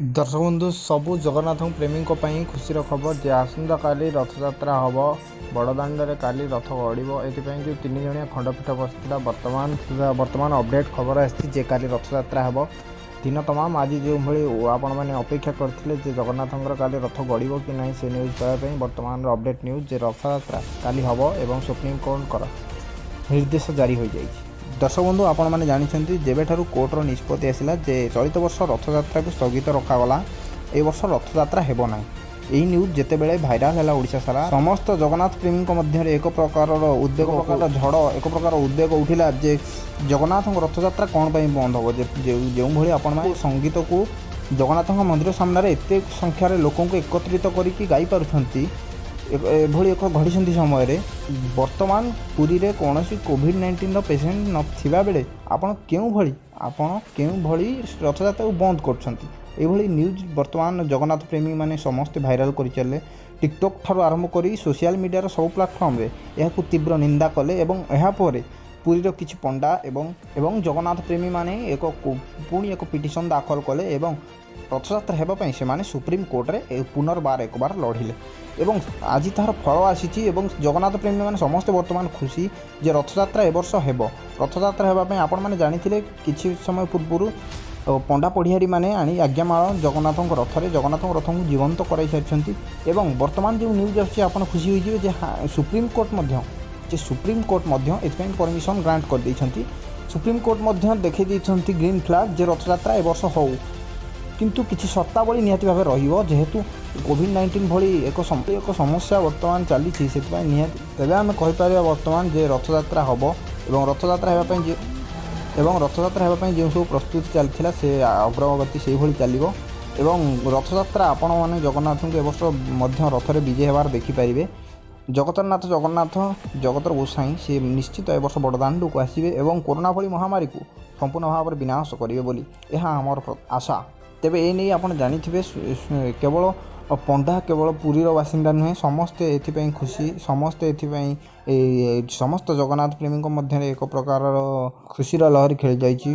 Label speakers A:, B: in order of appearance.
A: ଦର୍ଶକ ବନ୍ଧୁ, ସବୁ ଜଗନ୍ନାଥଙ୍କ ପ୍ରେମୀଙ୍କ ପାଇଁ ଖୁସିର ଖବର ଯେ ଆସନ୍ତାକାଲି ରଥଯାତ୍ରା ହେବ। ବଡ଼ଦାଣ୍ଡରେ କାଲି ରଥ ଗଡ଼ିବ। ଏଥିପାଇଁ ଯେଉଁ 3 ଜଣିଆ ଖଣ୍ଡପୀଠ ବସିଥିଲା, ବର୍ତ୍ତମାନ ଅପଡ଼େଟ୍ ଖବର ଆସିଛି ଯେ କାଲି ରଥଯାତ୍ରା ହେବ। ଦିନ ତମାମ ଆଜି ଯେଉଁଭଳି ଆପଣମାନେ ଅପେକ୍ଷା କରିଥିଲେ ଯେ ଜଗନ୍ନାଥଙ୍କର କାଲି ରଥ ଗଡ଼ିବ କି ନାହିଁ, ସେ ନ୍ୟୁଜ୍ ପାଇବା ପାଇଁ, ବର୍ତ୍ତମାନର ଅପଡ଼େଟ୍ ନ୍ୟୁଜ୍ ଯେ ରଥଯାତ୍ରା କାଲି ହେବ ଏବଂ ସୁପ୍ରିମକୋର୍ଟଙ୍କର ନିର୍ଦ୍ଦେଶ ଜାରି ହୋଇଯାଇଛି। ଦର୍ଶକ ବନ୍ଧୁ, ଆପଣମାନେ ଜାଣିଛନ୍ତି, ଯେବେଠାରୁ କୋର୍ଟର ନିଷ୍ପତ୍ତି ଆସିଲା ଯେ ଚଳିତ ବର୍ଷ ରଥଯାତ୍ରାକୁ ସ୍ଥଗିତ ରଖାଗଲା, ଏ ବର୍ଷ ରଥଯାତ୍ରା ହେବ ନାହିଁ, ଏହି ନ୍ୟୁଜ୍ ଯେତେବେଳେ ଭାଇରାଲ ହେଲା ଓଡ଼ିଶା ସାରା, ସମସ୍ତ ଜଗନ୍ନାଥ ପ୍ରେମୀଙ୍କ ମଧ୍ୟରେ ଏକ ପ୍ରକାରର ଉଦ୍ବେଗ ପ୍ରକାର ଝଡ଼, ଏକ ପ୍ରକାର ଉଦ୍ବେଗ ଉଠିଲା ଯେ ଜଗନ୍ନାଥଙ୍କ ରଥଯାତ୍ରା କ'ଣ ପାଇଁ ବନ୍ଦ ହେବ, ଯେ ଯେଉଁଭଳି ଆପଣମାନେ ସଙ୍ଗୀତକୁ ଜଗନ୍ନାଥଙ୍କ ମନ୍ଦିର ସାମ୍ନାରେ ଏତେ ସଂଖ୍ୟାରେ ଲୋକଙ୍କୁ ଏକତ୍ରିତ କରିକି ଗାଇପାରୁଛନ୍ତି। ଏଭଳି ଏକ ଘଡ଼ିସନ୍ଧି ସମୟରେ ବର୍ତ୍ତମାନ ପୁରୀରେ କୌଣସି କୋଭିଡ଼ 19ର ପେସେଣ୍ଟ ନଥିବା ବେଳେ ଆପଣ କେଉଁଭଳି ରଥଯାତ୍ରାକୁ ବନ୍ଦ କରୁଛନ୍ତି? ଏଇଭଳି ନ୍ୟୁଜ୍ ବର୍ତ୍ତମାନ ଜଗନ୍ନାଥ ପ୍ରେମୀମାନେ ସମସ୍ତେ ଭାଇରାଲ କରିଚାଲିଲେ। ଟିକଟକ୍ ଠାରୁ ଆରମ୍ଭ କରି ସୋସିଆଲ ମିଡ଼ିଆର ସବୁ ପ୍ଲାଟଫର୍ମରେ ଏହାକୁ ତୀବ୍ର ନିନ୍ଦା କଲେ ଏବଂ ଏହାପରେ ପୁରୀର କିଛି ପଣ୍ଡା ଏବଂ ଜଗନ୍ନାଥ ପ୍ରେମୀମାନେ ପୁଣି ଏକ ପିଟିସନ୍ ଦାଖଲ କଲେ ଏବଂ ରଥଯାତ୍ରା ହେବା ପାଇଁ ସେମାନେ ସୁପ୍ରିମକୋର୍ଟରେ ପୁନର୍ବାର ଏକବାର ଲଢ଼ିଲେ ଏବଂ ଆଜି ତାହାର ଫଳ ଆସିଛି ଏବଂ ଜଗନ୍ନାଥ ପ୍ରେମୀମାନେ ସମସ୍ତେ ବର୍ତ୍ତମାନ ଖୁସି ଯେ ରଥଯାତ୍ରା ଏ ବର୍ଷ ହେବ। ରଥଯାତ୍ରା ହେବା ପାଇଁ ଆପଣମାନେ ଜାଣିଥିଲେ, କିଛି ସମୟ ପୂର୍ବରୁ ପଣ୍ଡା ପଢ଼ିଆରୀମାନେ ଆଣି ଆଜ୍ଞାମାଳ ଜଗନ୍ନାଥଙ୍କ ରଥରେ, ଜଗନ୍ନାଥଙ୍କ ରଥଙ୍କୁ ଜୀବନ୍ତ କରାଇ ସାରିଛନ୍ତି ଏବଂ ବର୍ତ୍ତମାନ ଯେଉଁ ନ୍ୟୁଜ୍ ଆସୁଛି, ଆପଣ ଖୁସି ହୋଇଯିବେ ଯେ ସୁପ୍ରିମକୋର୍ଟ ମଧ୍ୟ ଏଥିପାଇଁ ପରମିସନ୍ ଗ୍ରାଣ୍ଟ କରିଦେଇଛନ୍ତି। ସୁପ୍ରିମକୋର୍ଟ ମଧ୍ୟ ଦେଖାଇ ଦେଇଛନ୍ତି ଗ୍ରୀନ୍ ଫ୍ଲାଗ୍ ଯେ ରଥଯାତ୍ରା ଏ ବର୍ଷ ହେଉ, କିନ୍ତୁ କିଛି ସର୍ତ୍ତାବଳୀ ନିହାତି ଭାବେ ରହିବ। ଯେହେତୁ କୋଭିଡ଼ 19 ଭଳି ଏକ ସମସ୍ୟା ବର୍ତ୍ତମାନ ଚାଲିଛି, ସେଥିପାଇଁ ନିହାତି ତେବେ ଆମେ କହିପାରିବା ବର୍ତ୍ତମାନ ଯେ ରଥଯାତ୍ରା ହେବ ଏବଂ ରଥଯାତ୍ରା ହେବା ପାଇଁ ଯେଉଁ ସବୁ ପ୍ରସ୍ତୁତି ଚାଲିଥିଲା, ସେ ଅଗ୍ରଗତି ସେଇଭଳି ଚାଲିବ ଏବଂ ରଥଯାତ୍ରା ଆପଣମାନେ ଜଗନ୍ନାଥଙ୍କୁ ଏ ବର୍ଷ ମଧ୍ୟ ରଥରେ ବିଜେ ହେବାର ଦେଖିପାରିବେ। ଜଗତର ନାଥ ଜଗନ୍ନାଥ, ଜଗତର ଗୋସାଇଁ, ସେ ନିଶ୍ଚିତ ଏ ବର୍ଷ ବଡ଼ଦାଣ୍ଡକୁ ଆସିବେ ଏବଂ କରୋନା ଭଳି ମହାମାରୀକୁ ସମ୍ପୂର୍ଣ୍ଣ ଭାବରେ ବିନାଶ କରିବେ ବୋଲି ଏହା ଆମର ଆଶା। ତେବେ ଏ ନେଇ ଆପଣ ଜାଣିଥିବେ, କେବଳ ପଣ୍ଡା, କେବଳ ପୁରୀର ବାସିନ୍ଦା ନୁହେଁ, ସମସ୍ତେ ଏଥିପାଇଁ ଖୁସି। ସମସ୍ତେ ଏଥିପାଇଁ ସମସ୍ତ ଜଗନ୍ନାଥ ପ୍ରେମୀଙ୍କ ମଧ୍ୟରେ ଏକ ପ୍ରକାରର ଖୁସିର ଲହରୀ ଖେଳିଯାଇଛି।